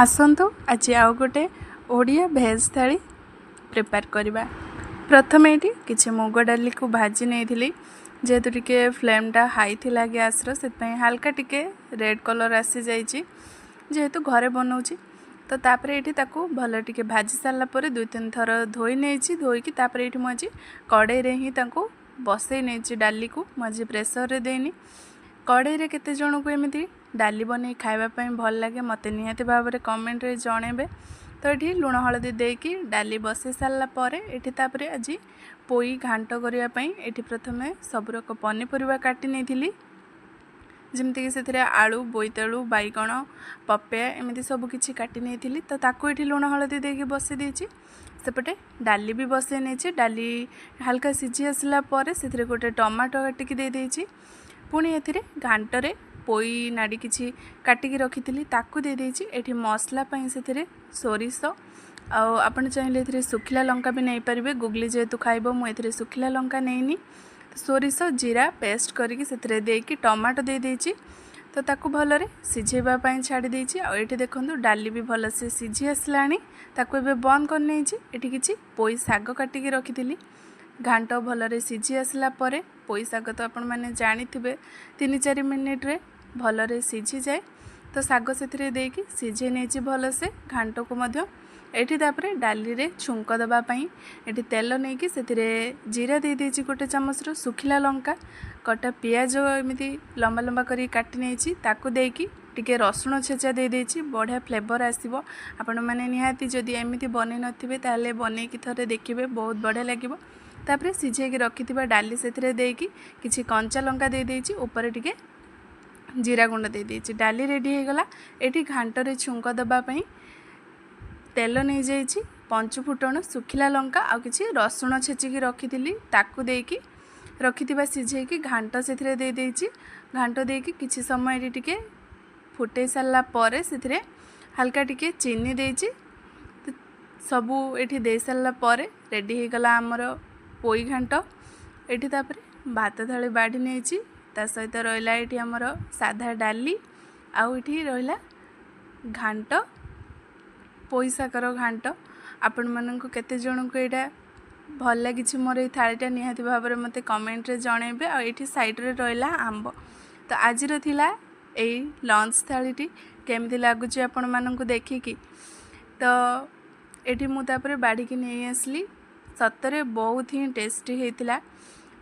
ଆସନ୍ତୁ, ଆଜି ଆଉ ଗୋଟେ ଓଡ଼ିଆ ଭେଜ୍ ଥାଳି ପ୍ରିପେୟାର କରିବା। ପ୍ରଥମେ ଏଇଠି କିଛି ମୁଗ ଡାଲିକୁ ଭାଜି ନେଇଥିଲି। ଯେହେତୁ ଟିକେ ଫ୍ଲେମ୍ଟା ହାଇ ଥିଲା ଗ୍ୟାସ୍ର, ସେଥିପାଇଁ ହାଲକା ଟିକେ ରେଡ଼୍ କଲର୍ ଆସିଯାଇଛି, ଯେହେତୁ ଘରେ ବନାଉଛି। ତ ତାପରେ ଏଇଠି ତାକୁ ଭଲ ଟିକେ ଭାଜି ସାରିଲା ପରେ ଦୁଇ ତିନି ଥର ଧୋଇ ନେଇଛି। ଧୋଇକି ତାପରେ ଏଇଠି ମୁଁ ଆଜି କଡ଼େଇରେ ହିଁ ତାଙ୍କୁ ବସେଇ ନେଇଛି ଡାଲିକୁ। ମୁଁ ଆଜି ପ୍ରେସରରେ ଦେଇନି। କଡ଼େଇରେ କେତେ ଜଣଙ୍କୁ ଏମିତି ଡାଲି ବନେଇ ଖାଇବା ପାଇଁ ଭଲ ଲାଗେ, ମୋତେ ନିହାତି ଭାବରେ କମେଣ୍ଟରେ ଜଣେଇବେ। ତ ଏଠି ଲୁଣ ହଳଦୀ ଦେଇକି ଡାଲି ବସେଇ ସାରିଲା ପରେ ଏଠି ତାପରେ ଆଜି ପୋଇ ଘାଣ୍ଟ କରିବା ପାଇଁ ଏଠି ପ୍ରଥମେ ସବୁରକ ପନିପରିବା କାଟି ନେଇଥିଲି, ଯେମିତିକି ସେଥିରେ ଆଳୁ, ବୋଇତାଳୁ, ବାଇଗଣ, ପପେୟା, ଏମିତି ସବୁ କିଛି କାଟି ନେଇଥିଲି। ତ ତାକୁ ଏଠି ଲୁଣ ହଳଦୀ ଦେଇକି ବସେଇ ଦେଇଛି। ସେପଟେ ଡାଲି ବି ବସେଇ ନେଇଛି। ଡାଲି ହାଲକା ସିଝି ଆସିଲା ପରେ ସେଥିରେ ଗୋଟେ ଟମାଟୋ କାଟିକି ଦେଇଦେଇଛି। ପୁଣି ଏଥିରେ ଘାଣ୍ଟରେ ପୋଇ ନାଡ଼ି କିଛି କାଟିକି ରଖିଥିଲି, ତାକୁ ଦେଇଦେଇଛି। ଏଠି ମସଲା ପାଇଁ ସେଥିରେ ସୋରିଷ, ଆଉ ଆପଣ ଚାହିଁଲେ ଏଥିରେ ଶୁଖିଲା ଲଙ୍କା ବି ନେଇପାରିବେ। ଗୁଗଲି ଯେହେତୁ ଖାଇବ, ମୁଁ ଏଥିରେ ଶୁଖିଲା ଲଙ୍କା ନେଇନି। ସୋରିଷ ଜିରା ପେଷ୍ଟ କରିକି ସେଥିରେ ଦେଇକି ଟମାଟୋ ଦେଇଦେଇଛି। ତ ତାକୁ ଭଲରେ ସିଝେଇବା ପାଇଁ ଛାଡ଼ି ଦେଇଛି। ଆଉ ଏଇଠି ଦେଖନ୍ତୁ, ଡାଲି ବି ଭଲସେ ସିଝି ଆସିଲାଣି। ତାକୁ ଏବେ ବନ୍ଦ କରିନେଇଛି। ଏଠି କିଛି ପୋଇ ଶାଗ କାଟିକି ରଖିଥିଲି। ଘାଣ୍ଟ ଭଲରେ ସିଝି ଆସିଲା ପରେ, ପୋଇ ଶାଗ ତ ଆପଣମାନେ ଜାଣିଥିବେ, 3-4 ମିନିଟ୍ରେ ଭଲରେ ସିଝିଯାଏ। ତ ଶାଗ ସେଥିରେ ଦେଇକି ସିଝେଇ ନେଇଛି ଭଲସେ ଘାଣ୍ଟକୁ ମଧ୍ୟ। ଏଠି ତାପରେ ଡାଲିରେ ଛୁଙ୍କ ଦେବା ପାଇଁ ଏଠି ତେଲ ନେଇକି ସେଥିରେ ଜିରା ଦେଇଦେଇଛି ଗୋଟେ ଚାମଚର, ଶୁଖିଲା ଲଙ୍କା, କଟା ପିଆଜ ଏମିତି ଲମ୍ବା ଲମ୍ବା କରିକି କାଟି ନେଇଛି, ତାକୁ ଦେଇକି ଟିକେ ରସୁଣ ଛେଚା ଦେଇଦେଇଛି। ବଢ଼ିଆ ଫ୍ଲେଭର୍ ଆସିବ। ଆପଣମାନେ ନିହାତି ଯଦି ଏମିତି ବନେଇ ନଥିବେ, ତାହେଲେ ବନେଇକି ଥରେ ଦେଖିବେ, ବହୁତ ବଢ଼ିଆ ଲାଗିବ। ତାପରେ ସିଝେଇକି ରଖିଥିବା ଡାଲି ସେଥିରେ ଦେଇକି କିଛି କଞ୍ଚା ଲଙ୍କା ଦେଇଦେଇଛି, ଉପରେ ଟିକେ ଜିରା ଗୁଣ୍ଡ ଦେଇଦେଇଛି। ଡାଲି ରେଡ଼ି ହେଇଗଲା। ଏଠି ଘାଣ୍ଟରେ ଛୁଙ୍କ ଦେବା ପାଇଁ ତେଲ ନେଇଯାଇଛି, ପଞ୍ଚୁ ଫୁଟଣ, ଶୁଖିଲା ଲଙ୍କା ଆଉ କିଛି ରସୁଣ ଛେଚିକି ରଖିଥିଲି, ତାକୁ ଦେଇକି ରଖିଥିବା ସିଝେଇକି ଘାଣ୍ଟ ସେଥିରେ ଦେଇଦେଇଛି। ଘାଣ୍ଟ ଦେଇକି କିଛି ସମୟ ଏଠି ଟିକେ ଫୁଟେଇ ସାରିଲା ପରେ ସେଥିରେ ହାଲକା ଟିକେ ଚିନି ଦେଇଛି। ସବୁ ଏଠି ଦେଇସାରିଲା ପରେ ରେଡ଼ି ହେଇଗଲା ଆମର ପୋଇ ଘାଣ୍ଟ। ଏଠି ତାପରେ ଭାତ ଥାଳି ବାଢ଼ି ନେଇଛି। ତା ସହିତ ରହିଲା ଏଠି ଆମର ସାଧା ଡାଲି, ଆଉ ଏଠି ରହିଲା ଘାଣ୍ଟ, ପୋଇ ଶାଗର ଘାଣ୍ଟ। ଆପଣମାନଙ୍କୁ କେତେ ଜଣଙ୍କୁ ଏଇଟା ଭଲ ଲାଗିଛି ମୋର ଏଇ ଥାଳିଟା, ନିହାତି ଭାବରେ ମୋତେ କମେଣ୍ଟରେ ଜଣେଇବେ। ଆଉ ଏଇଠି ସାଇଡ଼୍ରେ ରହିଲା ଆମ୍ବ। ତ ଆଜିର ଥିଲା ଏଇ ଲଞ୍ଚ ଥାଳିଟି। କେମିତି ଲାଗୁଛି ଆପଣମାନଙ୍କୁ ଦେଖିକି? ତ ଏଠି ମୁଁ ତାପରେ ବାଢ଼ିକି ନେଇ ଆସିଲି। ସତରେ ବହୁତ ହିଁ ଟେଷ୍ଟି ହେଇଥିଲା।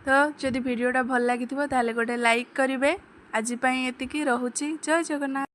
ତ ଯଦି ଭିଡ଼ିଓଟା ଭଲ ଲାଗିଥିବ, ତାହେଲେ ଗୋଟେ ଲାଇକ୍ କରିବେ। ଆଜି ପାଇଁ ଏତିକି ରହୁଛି। ଜୟ ଜଗନ୍ନାଥ।